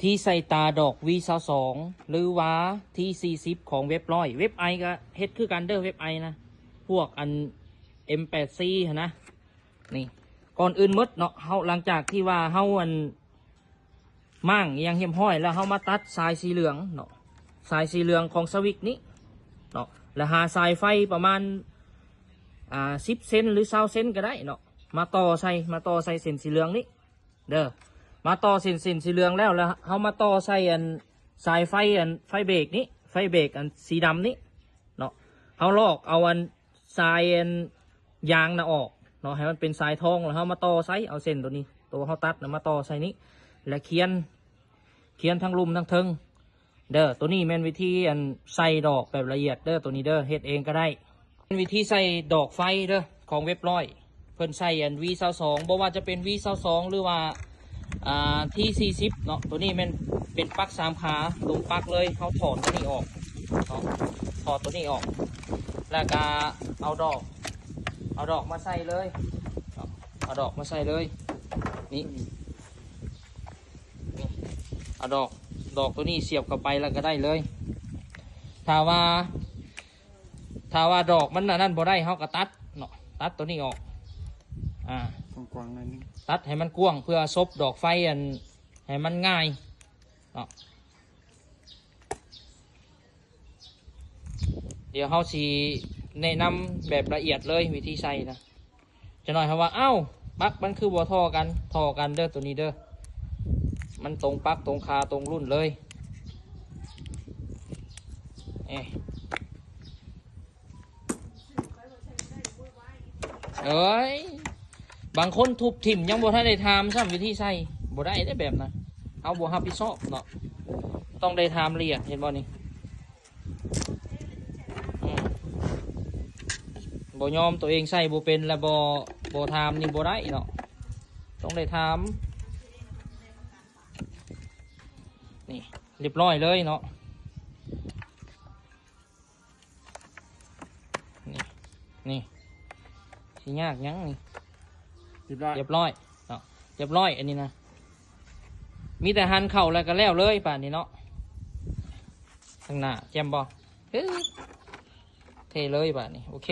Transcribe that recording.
ທີ່ໃສ່ຕາດອກ ວີຊາວສອງ ຫຼືວ່າ ທີສີ່ສິບ ຂອງເວັບຮ້ອຍ ເວັບໄອກໍເຮັດຄືກັນເດີ ເວັບໄອນະ ພວກອັນ ເອັມແປດສີ່ຫັ້ນນະ ນີ້ ກ່ອນອື່ນໝົດເນາະ ເຮົາ ຫຼັງຈາກທີ່ວ່າເຮົາອັນ ມ້າງອີ່ຫຍັງຮຽບຮ້ອຍແລ້ວ ເຮົາມາຕັດສາຍສີເຫຼືອງເນາະ ສາຍສີເຫຼືອງຂອງສະວິກນີ້ເນາະ ແລ້ວຫາສາຍໄຟປະມານ ອ່າ ສິບເຊັນ ຫຼື ຊາວເຊັນກໍໄດ້ເນາະ ມາຕໍ່ໃສ່ ມາຕໍ່ໃສ່ເສັ້ນສີເຫຼືອງນີ້ເດີ ມາຕໍ່ເສັ້ນ ເສັ້ນສີເຫຼືອງແລ້ວ ແລ້ວເຮົາມາຕໍ່ໃສ່ອັນ ສາຍໄຟອັນ ໄຟເບຣກນີ້ ໄຟເບຣກອັນສີດຳນີ້ເນາະ ເຮົາລອກເອົາອັນ ສາຍອັນ ຢາງນະອອກເນາະ ໃຫ້ມັນເປັນສາຍທອງ ແລ້ວເຮົາມາຕໍ່ໃສ່ ເອົາເສັ້ນໂຕນີ້ ໂຕເຮົາຕັດນະ ມາຕໍ່ໃສ່ນີ້ ແລະ ຄຽນ ຄຽນທັງລຸ່ມທັງເທິງເດີ ໂຕນີ້ແມ່ນວິທີອັນ ໃສ່ດອກແບບລະອຽດເດີ ໂຕນີ້ເດີ ເຮັດເອງກໍໄດ້ ເປັນວິທີໃສ່ດອກໄຟເດີ ຂອງເວັບຮ້ອຍ ເພິ່ນໃສ່ອັນ ວີຊາວສອງ ບໍ່ວ່າຈະເປັນ ວີຊາວສອງ ຫຼືວ່າ ອ່າ ທີສີ່ສິບ ເນາະ ໂຕນີ້ແມ່ນເປັນປັກສາມຂາ ຕົງປັກເລີຍ ເຮົາຖອດໂຕນີ້ອອກເນາະ ຖອດໂຕນີ້ອອກ ແລ້ວກະເອົາດອກ ເອົາດອກມາໃສ່ເລີຍເນາະ ເອົາດອກມາໃສ່ເລີຍ ນີ້ ນີ້ ເອົາດອກ ດອກໂຕນີ້ສຽບເຂົ້າໄປແລ້ວກໍໄດ້ເລີຍ ຖ້າວ່າ ຖ້າວ່າດອກມັນອັນນັ້ນບໍ່ໄດ້ ເຮົາກໍຕັດເນາະ ຕັດໂຕນີ້ອອກ ອ່າ ກວ້າງໆໜ້ອຍໜຶ່ງ ຕັດໃຫ້ມັນກວ້າງ ເພື່ອສົບດອກໄຟອັນ ໃຫ້ມັນງ່າຍເນາະ ດຽວເຮົາຊິແນະນຳແບບລະອຽດເລີຍ ວິທີໃສ່ນະ ຈັກໜ້ອຍເຮົາວ່າ ເອົ້າ ປັກມັນຄືບໍ່ທໍ່ກັນ ທໍ່ກັນເດີ ໂຕນີ້ເດີ ມັນຕົງປັກຕົງຂາຕົງລຸ້ນເລີຍ ເອີ ເອີຍ ບາງຄົນທຸບຖິ້ມຍັງບໍ່ທັນໄດ້ຖາມຊ້ຳ ວິທີໃສ່ ບໍ່ໄດ້ເດ້ແບບນັ້ນ ເຮົາບໍ່ຮັບຜິດຊອບເນາະ ຕ້ອງໄດ້ຖາມລະອຽດ ເຫັນບໍ່ນີ້? ອືມ ບໍ່ຍອມ ໂຕເອງໃສ່ບໍ່ເປັນ ແລ້ວບໍ່ ບໍ່ຖາມນີ້ບໍ່ໄດ້ເນາະ ຕ້ອງໄດ້ຖາມ ນີ້ ຮຽບຮ້ອຍເລີຍເນາະ ນີ້ ນີ້ ຊິຍາກຫຍັງນີ້ ຮຽບຮ້ອຍ ຮຽບຮ້ອຍເນາະ ຮຽບຮ້ອຍ ອັນນີ້ນະ ມີແຕ່ຫັນເຂົ້າແລ້ວກໍແລ້ວເລີຍ ບາດນີ້ເນາະ ທາງໜ້າແຈ່ມບໍ່? ເອີ ເທ່ເລີຍບາດນີ້ ໂອເຄ